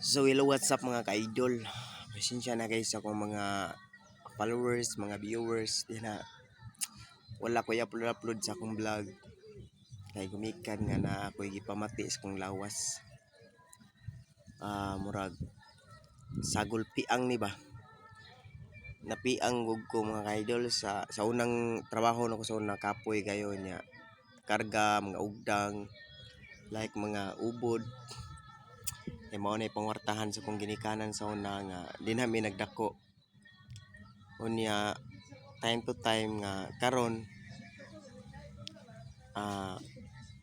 So hello, what's up, mga ka-idol? Pasensya na guys sa akong mga followers, mga viewers. Di na wala ko i-upload upload sa akong vlog. Kay gumikan nga na ako'y gipamati sa akong lawas. Ah, murag sagol piang ni ba? Napiang gug ko, mga ka-idol, sa unang trabaho nako, sa una kapoy kayo niya. Karga mga ugdang, like mga ubod. Kay mao na pangwartahan sa kong ginikanan sa una nga di na mi nagdako. Unya time to time nga karon,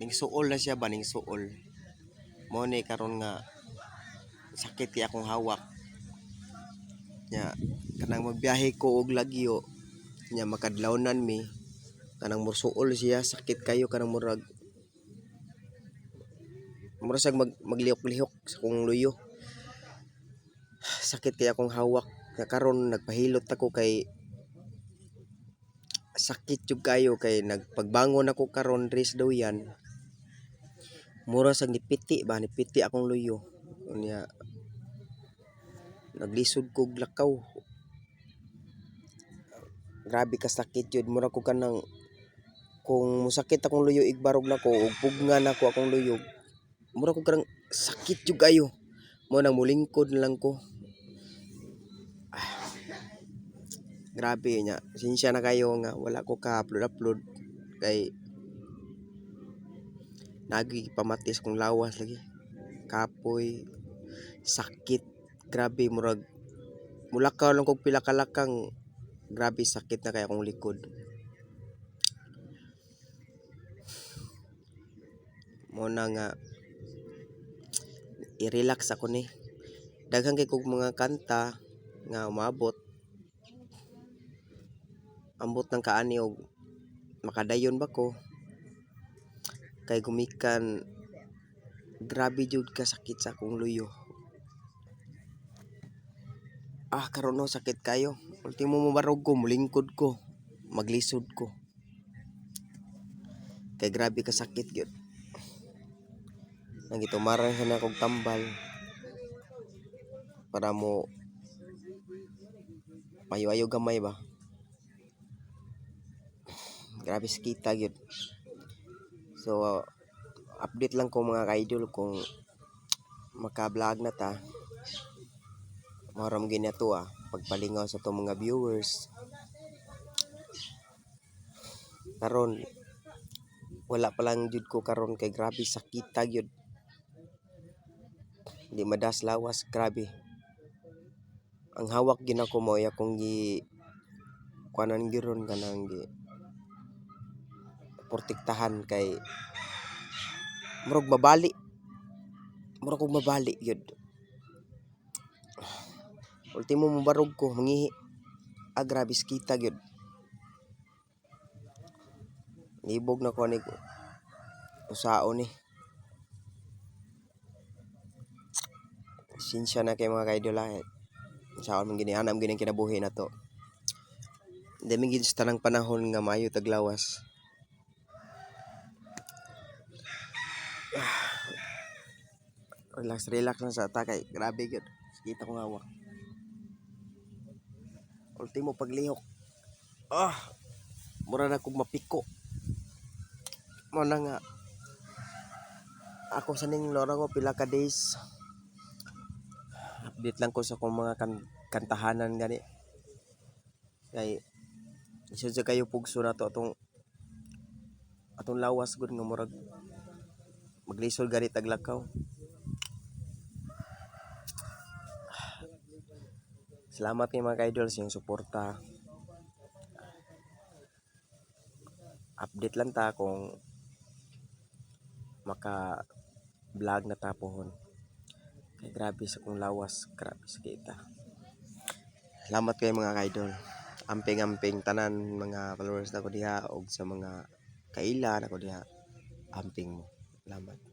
ning suol na siya ba, ning suol. Mao ni karon nga sakit kay akong hawak. Nya kanang magbiyahe ko og lagyo nya makadlawnan mi, kanang musuol siya, sakit kayo, kanang murag murag siyag maglihok-lihok sa akong luyo. Sakit kay akong hawak nga karon nagpahilot ako kay sakit jud kayo, kay nagpagbangon ako karon diri sa dawayan, mura sad nipiti ba, nipiti akong luyo. Unya naglisod kog lakaw. Grabe ka sakit jud, mura ko kanang kung mosakit akong luyo, igbarog nako ug pugngan nako akong luyog, mura ko kanang sakit jud kayo. Mao nang molingkod na lang ko. Grabe nya, pasensya na kayo nga wala ko ka upload upload kay nagi pamati sa akong lawas lagi. Kapoy, sakit, grabe, murag mulakaw lang kog pila ka lakang, grabe sakit na kay akong likod. Mao na nga i-relax ako ni. Daghan kay kog mga kanta nga umabot. Ambot nang kaani og makadayon ba ko kay gumikan grabe jud kasakit sa akong luyo. Ah, karon no, sakit kayo. Ultimo mobarog ko, molingkod ko, maglisod ko. Kay grabe kasakit gyud. Nang gitumaran sa nakog tambal para mo mayo-ayo gamay ba. Grabe sakita gyud. So update lang ko, mga ka-idol, kung maka-vlog na ta. Mao ra man gyud to, pagpalingaw sa atong mga viewers. Karon wala pa lang jud ko karon kay grabe sakita gyud. Di madas lawas, grabe. Ang hawak gyud nako mao akong gi kuanan gyud ron, kanang gi protektahan kay murag mabali. Murag kog mabali gyud. Ultimo mobarog ko, mangihi. Ah, grabe sakita gyud. Libog na ko ani usaon ni. Pasensya na kay mga ka-idol ha. Usaon man gini, ana man gini ang kinabuhi nato. Di man gid sa tanang panahon nga maayo taglawas. Relax relax lang sa ta kay grabe gyud. Sakit akong hawak. Ultimo paglihok. Ah, mura na kog mapiko. Mao na nga ako sa ning lora ko pila ka days. Update lang ko sa akong mga kantahanan gani. Kay isod sa kayo pugso nato atong atong lawas gud nga murag maglisod gani taglakaw. Salamat kay mga ka-idol sa inyong suporta. Update lang ta kung maka vlog na ta pohon. Kay grabe sa kong lawas, grabe sa kita. Salamat kay mga ka-idol. Amping-amping tanan mga followers nako diha og sa mga kaila nako diha. Amping mo. Salamat.